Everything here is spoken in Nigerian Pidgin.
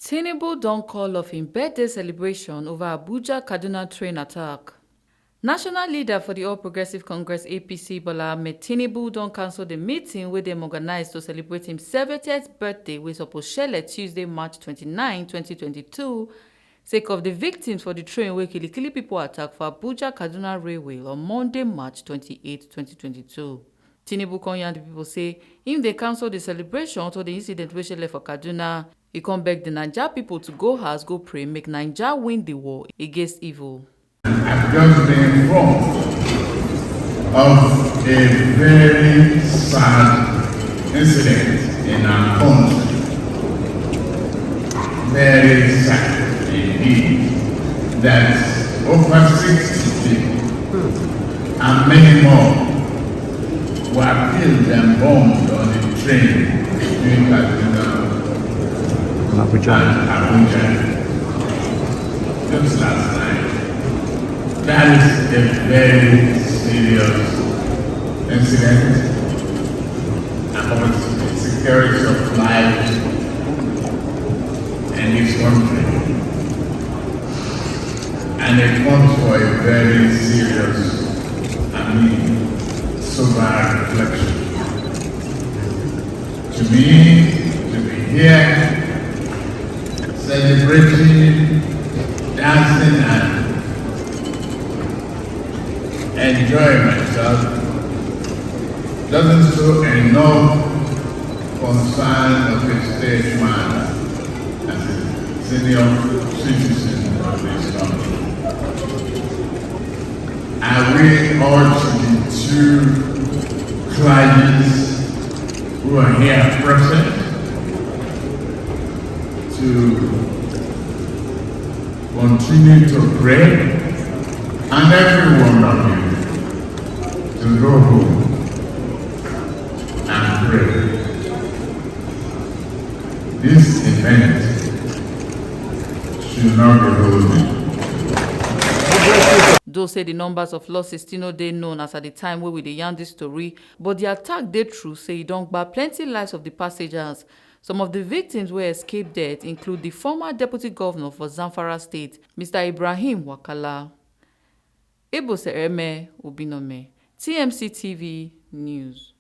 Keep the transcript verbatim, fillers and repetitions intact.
Tinubu don call off im birthday celebration over Abuja Kaduna train attack. National leader for the All Progressive Congress, A P C, Bola Ahmed Tinubu don cancel the meeting wey dem organize to celebrate im seventieth birthday, wey suppose shele Tuesday, March twenty-nine, twenty twenty-two, sake of the victims for the train wey kilikili people attack for Abuja Kaduna Railway on Monday, March twenty-eight, twenty twenty-two. Tinubu come yarn the people say im dey cancel the celebration unto the incident wey shele for Kaduna. He come beg the Naija people to go house go pray, make Naija win the war against evil. I've just been informed of a very sad incident in our country. Very sad indeed. That over sixty people and many more were killed and bombed on the train between Kaduna Abuja. And Abuja just last night. That is a very serious incident. About the security of life and this country. And it comes for a very serious, I mean, sober reflection. To me, to be here, celebrating, dancing, and enjoy myself doesn't show enough concern of a statesman as a senior citizen of this country. I will urge the two clergies who are here present to continue to pray, and every one of you to go home and pray. This event should not be holding. Though say the numbers of losses still no dey known as at the time wey we dey yarn this story, but the attack dey true say e don gba plenty lives of the passengers. Some of the victims wey escape death include the former deputy governor for Zamfara State, Mister Ibrahim Wakala. Ebo Sereme Obinome, T M C T V News.